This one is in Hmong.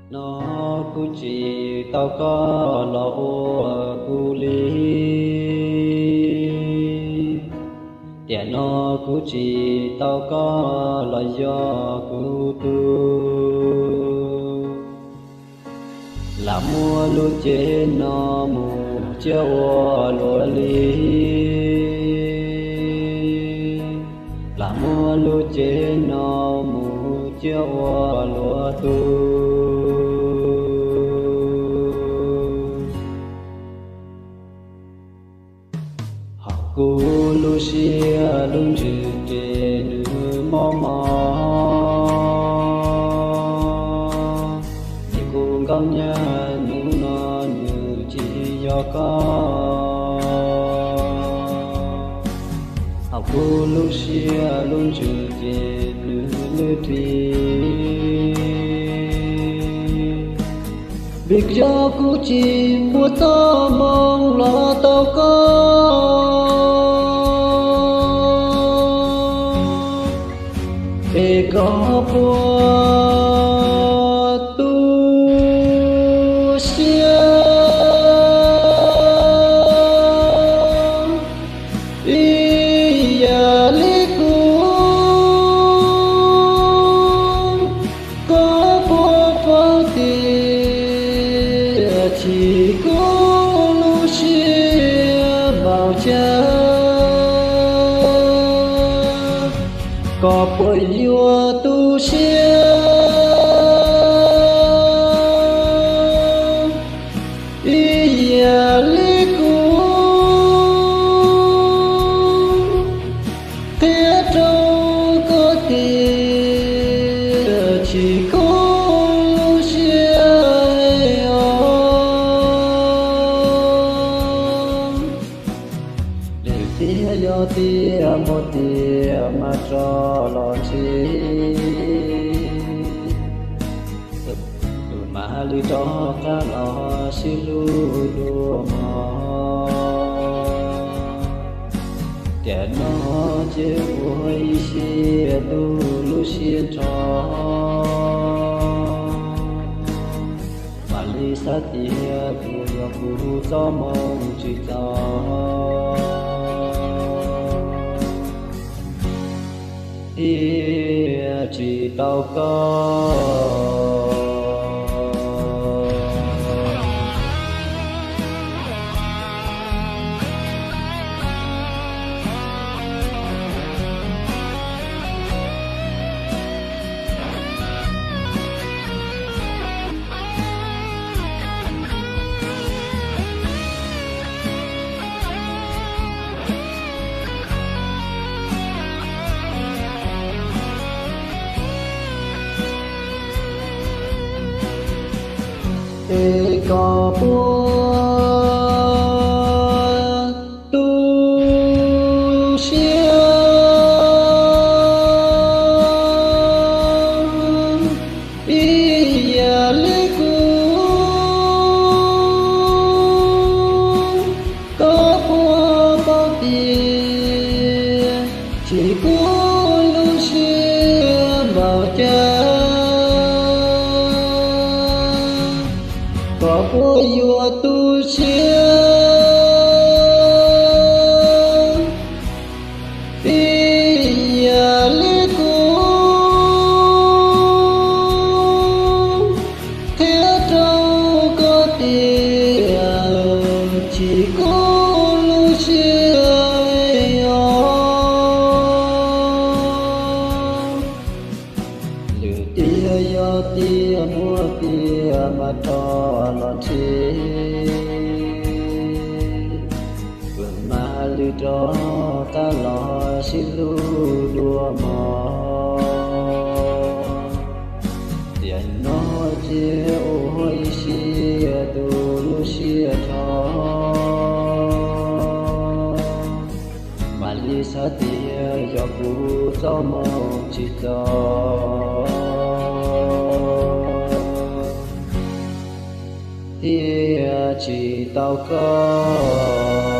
No kuv tsis tau koj los ua kuv li, tiam no kuv tsis tau koj los yog kuv tug. Lam muab lub cev no mus cia ua luag li, lam muab lub cev no mus cia ua luag tug. Hos kuv lub siab lub ntsws ces nws mob mob, ces kuv nkauj nyab hnub no nws tsis yog koj. Hos kuv lub siab lub ntsws ces nws lwj ris, vim yog kuv tsis muaj txoj moo los tau koj, es koj puas tu siab ib yam li kuv? Koj puas paub tias tsis kuv lub siab npaum cas, koj puas yuav tu siab ib yam li kuv? Qhia rau koj tias tsis kuv lub siab os. Lwm tiam yog tias muaj tiag mas rov los ntsib, kuv mam li rov qab los sib hlub dua mog. Tiam no ces ua ib siab tu lub siab nrho, mam li xav tias kuv yog kuv txoj moo tsis txaus, thiaj tsis tau koj. Es koj puas tu siab ib yam li kuv? Koj puas paub tias tsis kuv lub siab npaum cas, koj puas yuav tu siab ib yam li kuv? Qhia rau koj tias tsis kuv lub siab os. Lwm tiam yog tias muaj tiag mas rov los ntsib, kuv mam li rov qab los sib hlub dua mog. Tiam no ces ua ib siab tu lub siab nrho, mam li xav tias yog kuv txoj moo tsis txaus, thiaj tsis tau koj.